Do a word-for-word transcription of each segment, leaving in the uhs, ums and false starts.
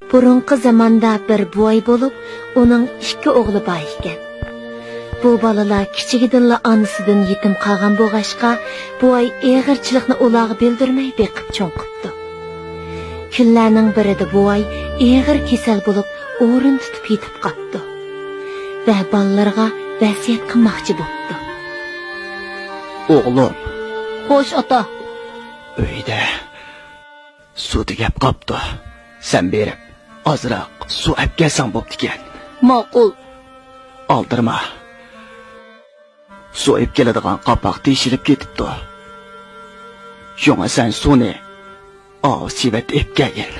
بۇرۇنقى زاماندا بىر بوۋاي بولۇپ، ئۇنىڭ ئىككى ئوغلى بار ئىكەن. بۇ بالىلار كىچىكىدىنلا ئانىسىدىن يېتىم قالغان بولغاچقا، بوۋاي ئېغىرچىلىقنى ئۇلارغا بىلدۈرمەي بېقىپ چوڭ قىپتۇ. كۈنلەرنىڭ بىرىدە بوۋاي ئېغىر كېسەل بولۇپ، ئورۇن تۇتۇپ يېتىپ قاپتۇ ۋە بالىلىرىغا ۋەسىيەت قىلماقچى بوپتۇ. ئوغلۇم. خوش، ئاتا. ئۆيدە سۇ تۈگەپ قاپتۇ. سەن بېرىپ ئازراق سۇ ئەپ كەلسەڭ بوپتىكەن. ماقۇل. ئالدىرىما. سۇ ئېلىپ كېلىدىغان قاپاق تېشىلىپ كېتىپتۇ. شۇڭا سەن سۇنى ئاۋۇ سېۋەتتە ئېلىپ كەلگىن.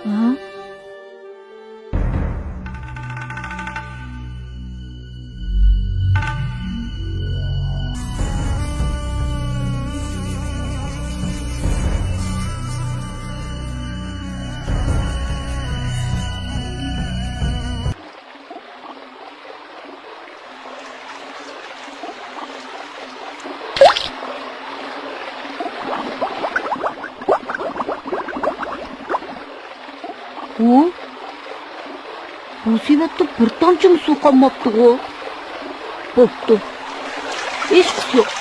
ھە؟ ھۇ؟ بۇ سېۋەتتە بىر تامچىمۇ سۇ قالماپتىغۇ؟ بوپتۇ. ھېچقىسى يوق.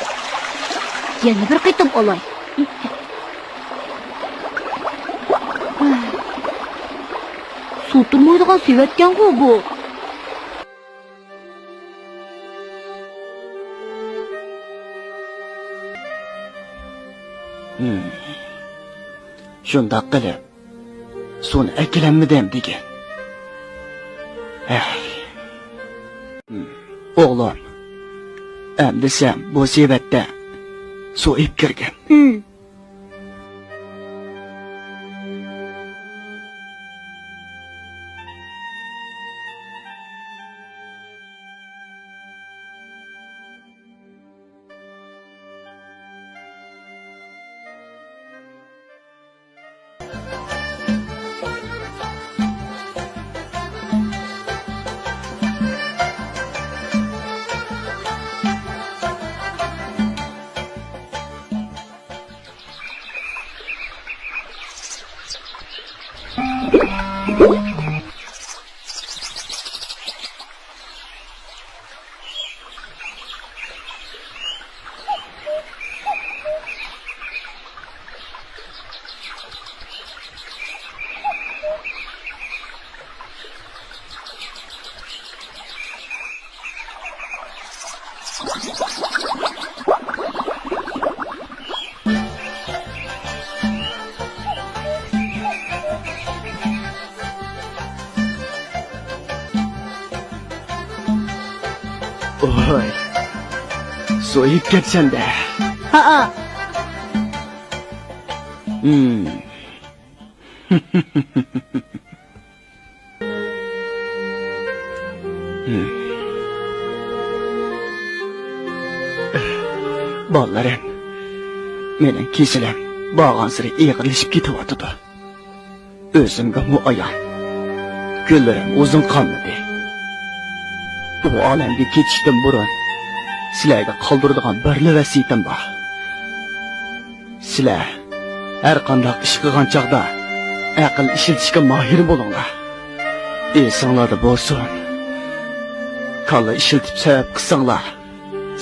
يەنە بىر قېتىم ئالاي. سۇ تۇرمايدىغان سېۋەتكەنغۇ بۇ. ھىم. شۇنداق قىلىپ، سۇنى ئەكىلەلمىدىم دېگىن. ھەي. ھىم. ئوغلۇم، ئەمدى سەن بۇ سېۋەتتە سۇ ئېلىپ كىرگىن. ھىم. ۋاي، سويۇپ كەتسەندە. ھەئە. ھىم. بالىلىرىم، مېنىڭ كېسىلىم بارغانسېرى ئېغىرلىشىپ كېتىۋاتىدۇ. ئۆزۈمگىمۇ ئايان، كۈنلىرىم ئۇزۇن قالمىدى. بۇ ئالەمگە كېتىشتىن بۇرۇن سىلەرگە قالدۇرىدىغان بىرلا ۋەسىيىتىم بار. سىلەر ھەر قانداق ئىش قىلغان چاغدا ئەقىل ئىشلىتىشكە ماھىر بولۇڭلار. ئېسىڭلاردا بولسۇن، كاللا ئىشلىتىپ سەۋەب قىلساڭلار،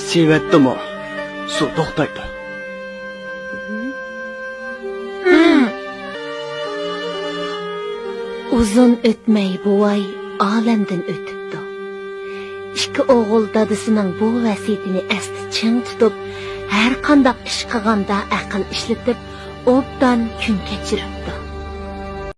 سېۋەتتىمۇ سۇ توختايدۇ. ئۇزۇن ئۆتمەي بوۋاي ئالەمدىن ئۆتۈپتۇ. ئىككى ئوغۇل دادىسىنىڭ بۇ ۋەسىيىتىنى ئەستە چىڭ تۇتۇپ، ھەر قانداق ئىش قىلغاندا ئەقىل ئىشلىتىپ، ئوبدان كۈن كەچۈرۈپتۇ.